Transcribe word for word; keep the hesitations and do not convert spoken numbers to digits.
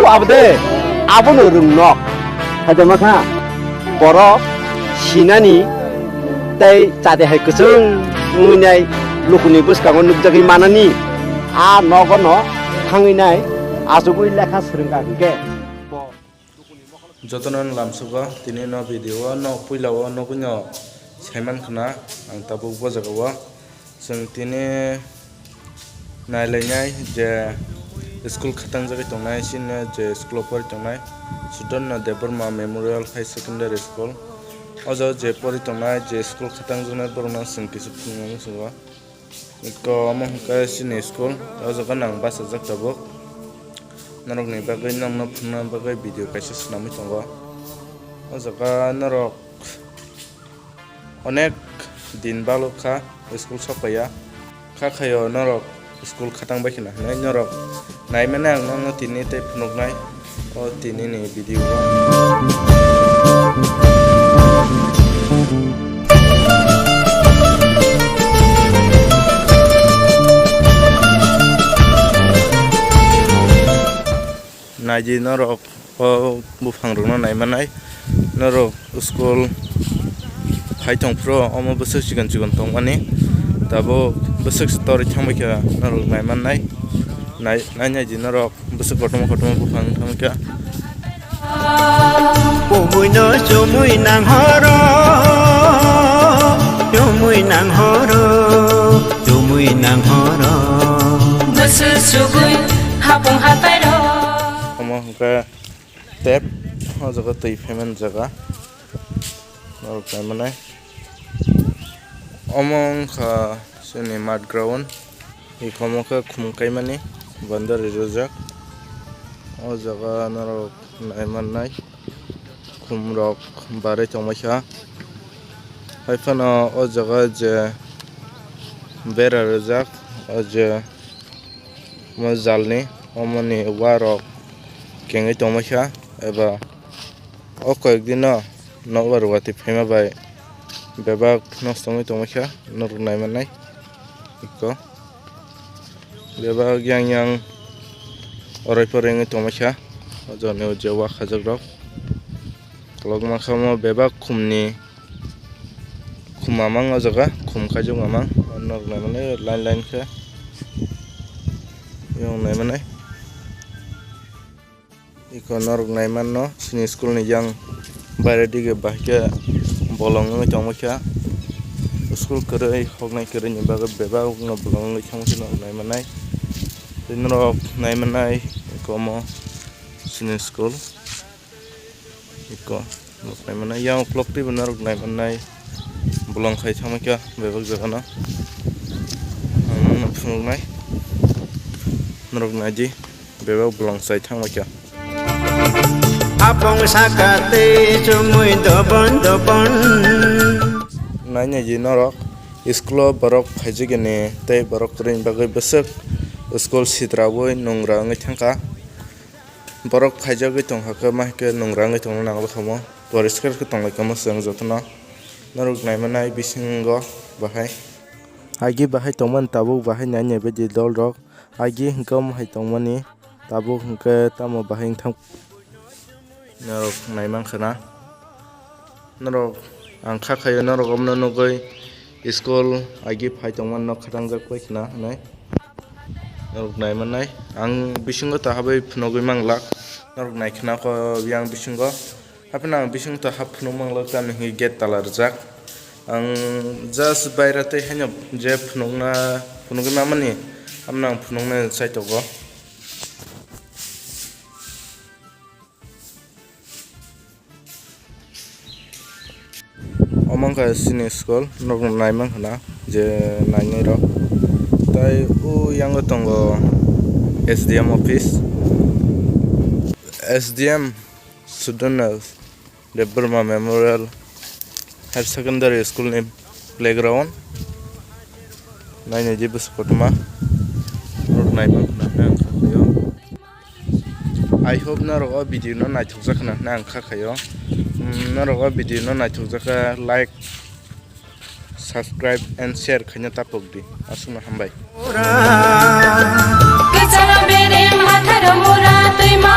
Abode, abono rwng nok. Hajamakha, borok sinani tei chade hai kwchwng wngwi nai lukuni bwskango nukjagwi manani a nogono thangwi nai achugwi lekha swrwngkha hinkhe. Jotono lamsugo tini no video o no puila o nugwi no saiman khna ang tabuk bo jaga o. Chwng tini nailainai je school khatangjagwi tongnai, chini je school o pori tongnai Sudonna Debbarma Memorial High Secondary School. O jaga je pori tongnai, je school khatangjaknai borokno chwng kisa phunukna muchungo. Eko omo hwnkhe chini school, o jaga nang bachajak tabuk. Norokni bagwi, nokno phunukna bagwi video kaisa swnamwi tongo. O jaga norok onek din balok kha school sok paiya. Kha khaio norok school khatang bai khna hinwi norok naimani ang nokno tini tei phunuknai o tini ni video o. Naidi norok o buphangrokno naimanai. Norok school phai tongphuru omo bwswk chikon chikon tongmani, tabuk bwswk se torwi thangbaikha norok naimannai. Nai, nainaidi norok bwswk kotorma kotorma buphang thangbaikha. Kubui no chumui nang horo, chumui nang horo, chumui nang horo. Bwswk sugui hapung hatai rok. Omo hwnkhe tap, o jaga twi phaimani jaga. Norok naimanai. Omo wngkha chini mat ground. Ikomo khe khum kaimani boundary rwjak. O jaga norok naimannai. Khum rok barwi tongbaikha. Haiphano o jaga je bera rwjak, o je mo jalni, omoni warok kengwi tongbaikha, eba o koyekdino nokbar watwi phaima bai bebak nosto wngwi tongbaikha, norok naimannai iko. Bebak yang yang orai porai wngwi tongbaikha, o jagani o je wak khajak rok. Kolokma khe omo bebak khumni khum mamang o jaga, khum khaijak mamang, norok naimani line line khe. Yang naimani. Iko norok naimanno, chini school ni yang baire dige bahai khe bolong wngwi tongbaikha. School kwrwi, hoknai kwrwini bagwi bebak no bolong wngwi thangbaikha norok naimannai. Tei norok naimannai iko omo chini school. Iko norok naimannai, yang uklok twibo norok naimannai. Bolong khai thangbaikha bebak jagano. Ang nokno phunuknai. Norok naidi. Bebak bolong chai thangbaikha. Hapong saka tei chumui dobon dobon. Nainai di norok, school o borok phaijagini tei borok kwrwini bagwi bwswk school sitraui nungra wngwi thangkha. Borok phaijagwi tongkha khe, ma hai khe nungra wngwi tongna nango bwkhamo. Poriskar khe tonglaikha mwswng jotono. Norok naimanai bisingo bahai. Agi bahai tongmani tabuk bahai nainai baidi dolrok. Agi hwnkhe omo hai tongmani, tabuk hwnkhe tamo bahai wngthang. Norok naimankha na? Norok, ang kha khaio norok omono nugwi school agi phai tongmani nok khatangjak bai khna hinwi. Norok naimannai. Ang bisingo ta habwi phunugwi manglak. Norok naikhna kho yang bisingo. Haphano ang bisingtwi hap phunuk manglak tamni hwnwi gate tala rwjak. Ang just baira tei haino je phunukna, phunugwi mamani, haphano ang phunuknai chai tongo. Omo wngkha chini school, norok naimankha na je nainai rok. Tai o yango tongo S D M office. S D M Sudonna Debbarma Memorial Higher Secondary School ni playground. Nainai di bwswk kotorma. Norok naimankha na hwnwi ang kha khaio. I hope norok o video no naithokjak khna hwnwi ang kha khaio. Mm, norok o video no naithokjak kha like, subscribe and share khaina tapok di. Aswkno hambai. Kwcharo bere matharo mura twi ma